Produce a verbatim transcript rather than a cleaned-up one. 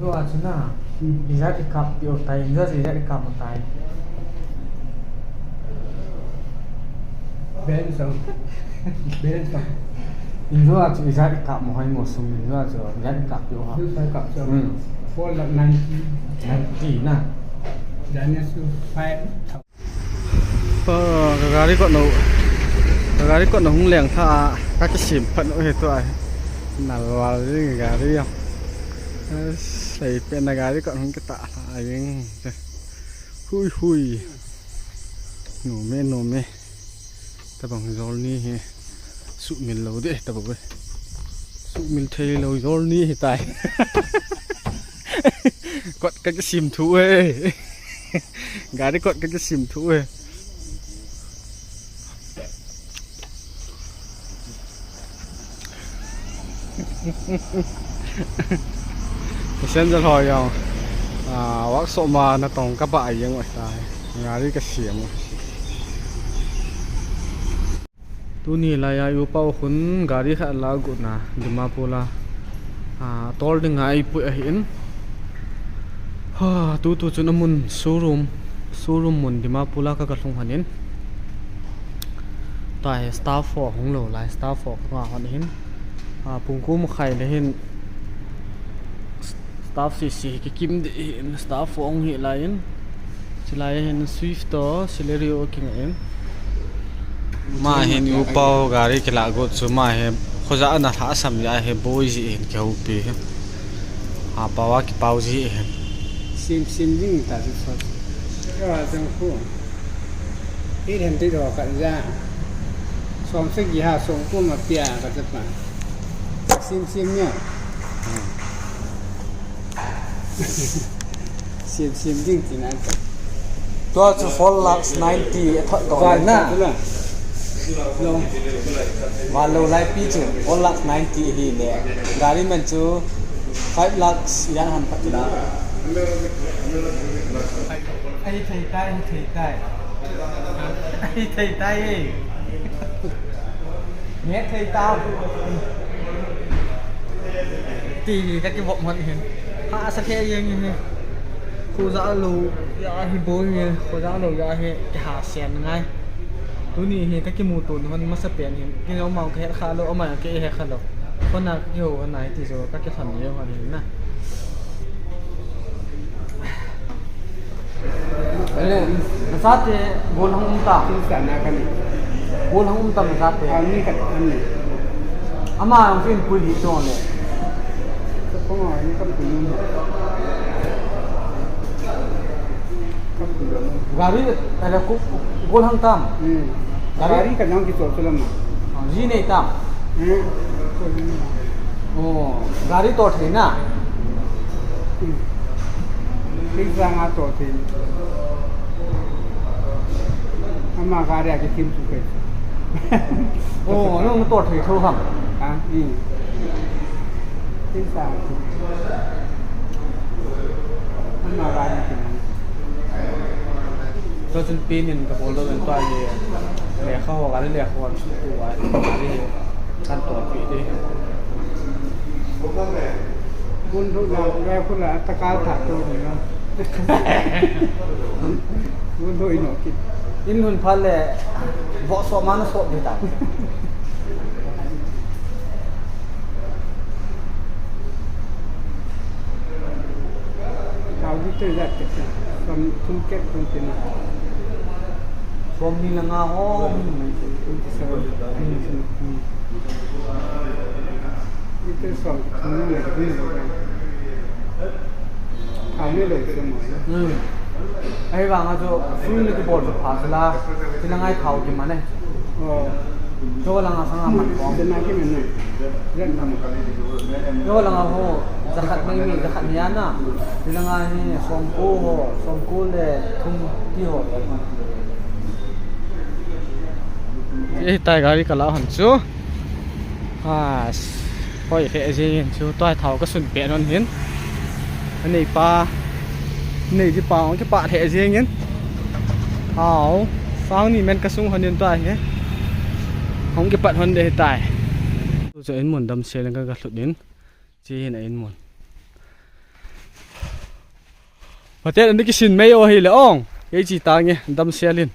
Injo a chu na, hmm, ijat ikap peh u tai, injo a chu ijat ikap u tai. Balance ang. Balance ang. Injo a chu ijat ikap mo hai mo sum, injo a chu ijat ikap peh u ham. Injo a ikap chu. Hmm. Four lakh ninety. Ninety na. Balance chu five thousand. Oh, ka gari kot nu, ka gari kot nu hung leng tha a, ka kisem phat nu hi tua hi. Nalval jing gari a. Sei pen na gari kot hung kita tha a jing. Hui, hui. Nom e, nom e. Tabang jol ni hi. Sumil lou de, tabang e. Sumil thei lou jol ni hi tai. Kot ka kisem thu e. Gari kot ka kisem thu e. Passenger ho jong, ah, workshop ma natong kabah jeng u tai. Gari kasem u. Tuni laiya i upa u khun gari khat la got na Dimapur a, ah, tol dinga eipui ahin. Ha, tutu chun amun showroom, showroom mun Dimapur a ka, kalhung hon in. Tua hi staff ho hung lou lai, staff ho kanga hon hin. Ah, pung ko makhai le hin staff sese hi kikim deh in, staff ho hung hi lai in. Chulai hin Swift to Celerio kinga in. Ma hin i upa u gari kila got chu ma hi khoja ana lhasam ja hi boi ji in kihoupi hi. Ha, pao a kipao ji hin. Sim sim ding ta chu sot. Ka jong khu. Eight hundred ho khat ja. Som sagi ha som ko ma pia ka chapa. Sim sim nia. Sim sim ding tina. Tua chu four lakhs ninety a thot to na. Tua na. Lo. Van lou lai pi chu four lakhs ninety hi le. Gari man chu five lakhs ijat ham phat na. Ahi thei tai, ahi thei tai. Ahi thei tai e. Nge thei tai. Ti hi ka kivop hon hin. Hahsa khe jeng hi. Khoja lou ja hi boi hi, khoja lou ja hi kihahsel ngai. Tuni hi ka kimuto hon masapen hin. Kei jong mang ka het kha lou, ama jong kei het kha lou. Kona ka kihou hon ahi ti chu ka kilhon jeng hon hin na. Ele, nachate gollhang um tam? Tun sa na kani. Gollhang um tam nachate? Ani khat ani. Ama jong chu eipui hih jongle. Ka pang a ni kam pui nu. Kam pui nu. Gari, ele, ku, gollhang tam? Hmm. Gari? Gari ka nang kichol chu lam a. Ah, ji nei tam? Hmm. Oh, gari to thei na? Hmm. Kei janga to thei. Ama gari a kithim chu kei. Oh, nang to thei tho ham? Ha, i. Kei janga. Ama gari kithim. Tua chun pin in ka bol doh in tua hi lekha ho, gari lekha ho an suhtup a, gari hi kan tolpeh ding. Bun thu na, lekha la ta kal tha to ni na. Bun thu ino kit. In hun phat le, vo so ma na so di ta. Thao liter ijat kit na? Som thum kep thum kep na. Som ni le nga ho. Twenty seven. Liter som thum na le thum na. Thao ni lou se mo. Hmm. Ahivang a chu fuel na kibol chu pha chu la, chu la ngai thao kiman e. Oh. Chu langa sanga man kong. Chu na kiman na. Chu langa ho, jakhat mai mi, jakhat ni ana. Chu langa hi somko ho, somko le thum ti ho. Hitia gari ka la hon chu. Ah, hoi lheh jeng in chu, tua thao ka sun peh non hin. Anei pa, nei ji pa, hung kipah lheh jeng in. Hao, sang ni men ka sung hon in tua hi. Hung kipat hon de hitai. Chu in mun damsel in ka, ka lhut in. Chi hin a in mun. Phaten ani kisin mei o hile ong. Kei chi tange, damsel in.